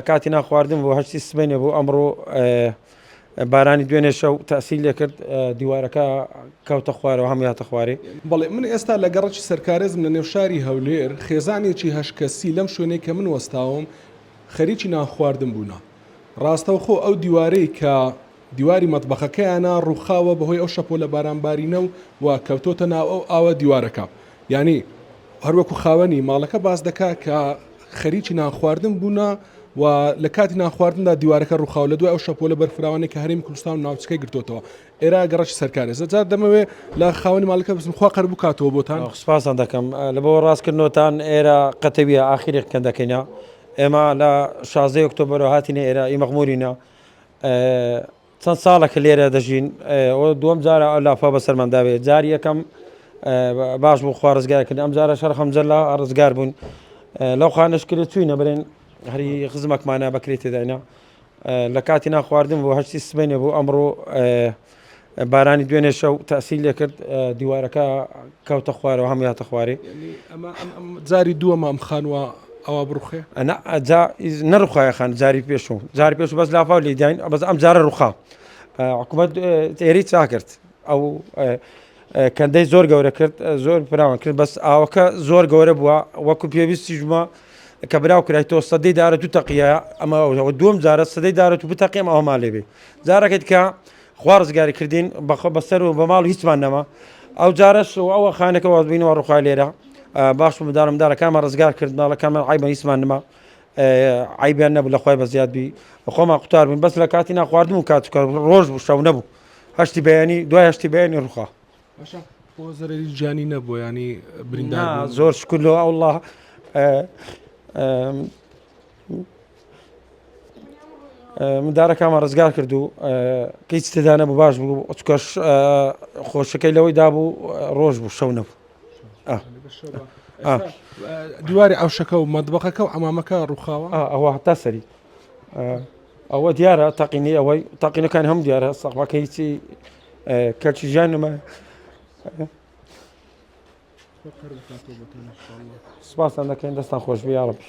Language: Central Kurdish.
کاتی نان خواردن بوو هەشتی سبەینێ بوو ئەمڕۆ بارانی دوێنێ شەو تەسیر لێکرد دیوارەکە کەوتە خوارەوە هەمووی هاتە خوارێ. بەڵێ من ئێستا لە گەڕەکی سەرکارێزم لە نێو شاری هەولێر، خێزانێکی هەشت کەسی لەم شوێنەی کە من وەستاوم خەریکی نان خواردن بوونە، ڕاستەوخۆ ئەو دیوارەی کە دیواری مەتبەخەکەیانە ڕووخاوە بەهۆی ئەو شەپۆلە بارانبارینە و کەوتۆتە ناو ئەو ئاوە دیوارەکە یانی هەروەکو خاوەنی ماڵەکە باس دەکا کە خەریکی نان خواردن بوونە و لە کاتی نان خواردندا دیوارەکە ڕووخاوە لە دوای ئەو شەپۆلە بەرفراوانەی کە هەرێمی کوردستان و ناوچەکەی گرتۆتەوە ئێرە گەڕەکی سەرکارێزە جا دەمەوێ لە خاوەنی ماڵەکە بپرسم خوا قەرەبوو کاتەوە بۆتان. سوپاستان دەکەم لە بۆ ڕاستکردنەوەتان ئێرە قەتەویە ئاخیری کەندەکەینە ئێمە لە شازدەی ئۆکتۆبەرەوە هاتینە ئێرە ئی مەخمورینە چەند ساڵە کە لێرە دەژین ئەوە دووەم جارە ئەو لافاو بەسەرمان داوێ جاری یەکەم باش بوو خوا ڕزگار کرد ئەم جارە شەر خەمجەلا ڕزگار بوون لەو خانەش کرد چوینە برێن هەری خزمەکمانە بەکرێ تێداینا لە کاتی نان خواردن بوو هەشتی سبەینێ بوو ئەمڕۆ بارانی دوێنێ شەو تەسیر لێکرد دیوارەکە کەوتە خوارەوە هەمووی هاتە خوارێ. جاری دووەمە ئەم خانووە ئەوا بڕوخێ؟ جا نەڕوخایە خان جاری پێشوو جاری پێشوو بەس لافاو لێداین بەس ئەم جارە ڕوخا حکوومەت ئێری چا کرد ئەو کەندەی زۆر گەورە کرد زۆر فراوان کرد بەس ئاوەکە زۆر گەورە بووە وەکو پێویستی ژمە کە براو کرای تۆ سەدەی دارە تو تەقیە ئەمە دووەم جارە سەدەی دارە تو بتەقیم ئەومان لێبێ جارەکەیت کە خوا ڕزگاری کردین بەخۆ بەسەر و بە ماڵ هیچمان نەما ئەو جارەش و ئەوە خانەکە واز بینەوە ڕوخای لێرە باش مدارم مدارەکانمان ڕزگار کرد ماڵەکانمان عیبە هیچمان نما عیبیان نەبوو لە خۆی بە زیاد بی خۆمان قوتار بووین بەس لە کاتی ناخواردن و کات ڕۆژ بوو شەو نەبوو هەشتی بەیانی دوای هەشتی بەیانی ڕوخا باشە بۆ زەرەری گیانی نەبووە ینی بریندار زۆر شکر لۆ ئەوڵا مندارەکانمان ڕزگار کرد و هیچ تێدا نەبوو باش بوو چکەش خۆشەکەی لەوەی دابوو ڕۆژ بوو شەو نەبوو دیواری ئەوشەکە و مەدبەقەکە و ئەمامەکە ڕووخاوە ئەوە هەتا سەری ئەوە دیارە تەقینی ئەوەی تەقینەکان هەم دیارە سەقمەکە هیچی کەچی ژیانمە سپاسان دەکەین دەستان خۆش بی یاڕبی.